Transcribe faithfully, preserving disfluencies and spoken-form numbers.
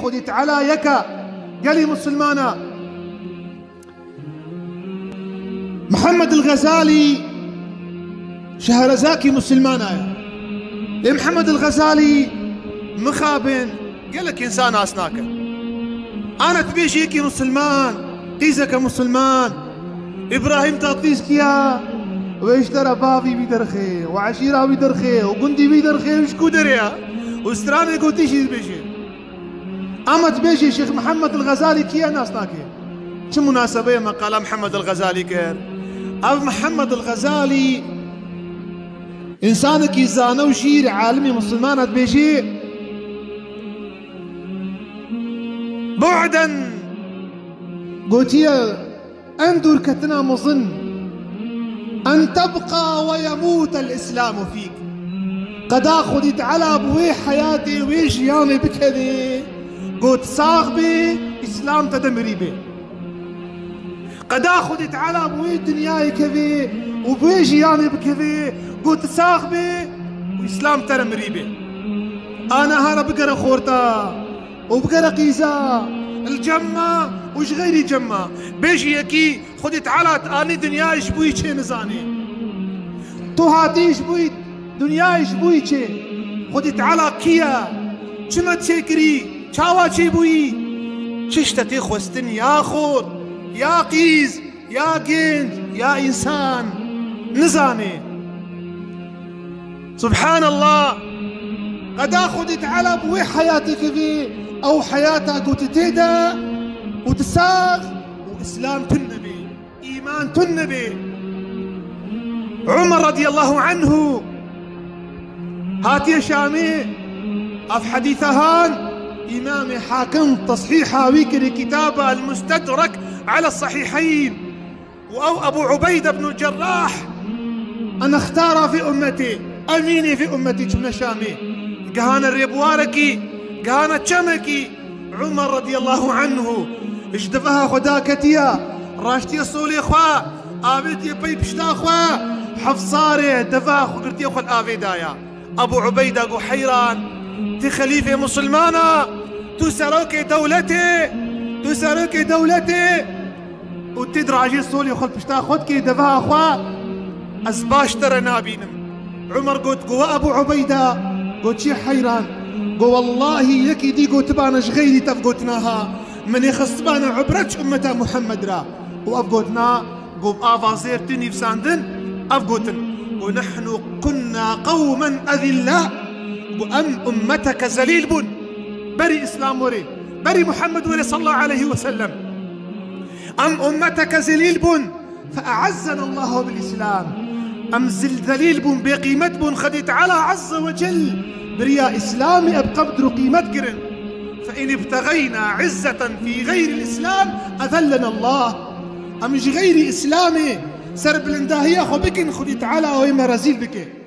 Xwedî Teala yek e, gelî misilmana. Mihemed el-Xezalî Şehrazakî misilmana ye. Lê Mihemed el-Xezalî mixabin gelek însan nas nake. Ana tu bêjî yekî misilman, qîzeke misilman, Îbrahîm Tatlîs kî ya? Wê ji te re bavî wî derxê û eşîra wî derxê û gundî wî derxê û ji ku derê ye? Û stranê gotî jî dibêje. Ama dibêjî Şêx Mihemed el-Xezalî kî ye nas nake. Çi munasebe ye me qala Mihemed el-Xezalî kir? Ev Mihemed el-Xezalî însanekî zane û şîr, alimî misilman e, dibêjî, بعدا gotiye, en dûrketina mezin, en tebqa ve yemût el-Îslâmu fîk. Qeda Xwedî Teala bi wê heyatê, wê jiyanê bikevê, got sax bê, Îslam te de mirî bê. Qeda Xwedî Teala bi wê dinyayê kevê û bi wê jiyanê bikevê, got sax bê û Îslam te re mirî bê. Ana hara bigere xorta û bigere qîza, el cemma û ji xeyrî cemma. Bêjî yekî Xwedî Teala te anî dinyayê ji bo wî çê nizanî. Tu hatî ji bo wî dinyayê ji bo wî çê. Xwedî Teala kî ye? Çima çêkirî? Çawa çêbûyî? Çi ji te tê xwestin ya xort, ya qîz, ya gênc, ya însan nizanê. Subhanallah. Qeda Xwedî Teala bi wê heyatê kevê, ew heyata ku tu tê de û tu sax û Îslam tune bê, îman tune bê. Umer radiyallahu anhu hatiye Şamê, ev hedîsa han Îmamê Hakim tesîha wî kirî kitaba El-Mustedrek ala Sahîheyn. û ew Ebû Ubeyde ibn Cerrah, en ixtara fî ummetî, emînê fî ummetî çûne Şamê. Gihane rêbuwarekî, gihane çemekî, Umer radiyallahu anhu ji deveha xwe daketiye, raştiye solê xwe, avêtiye pey pişta xwe, Hefsarê deveha xwe girtiye xwe li avê daya. Ebû Ubeyda got, heyran, tu xelîfê misilmana, tu serokê dewletê, tu serokê dewletê, û tu dirajê solê xwe li pişta xwe dikê deveha xwe, ez baş te re nabînim. Umer got, got, we Ebû Ubeyda, got, çi heyran? Got, wellahî yekî dî gotibana ji xeyrî te ev gotina ha, min ê xistibana ibret ji ummeta Muhammed re. Û ev gotina, got, ava zêr tê nivîsandin, ev gotin, got, nehnu kunna qewmen ezilla, got, em ummeteke zelîl bûn. Berî Îslam werê, berî Muhammed werê sallallahu aleyhi ve sellem. Em ummeteke zelîl bûn. Fee'ezzena Allahu bil Îslam. Em zil-, zelîl bûn, bêqîmet bûn. Xwedî Teala Azze ve Cel biriya Îslamê ev qedr û qîmet kirin. Fe in ibtexeyna izzeten fî xeyril Îslam, ezellena Allah. Em ji xeyrî Îslamê serbilindahiya xwe bikin, Xwedî Teala wê me rezîl bike.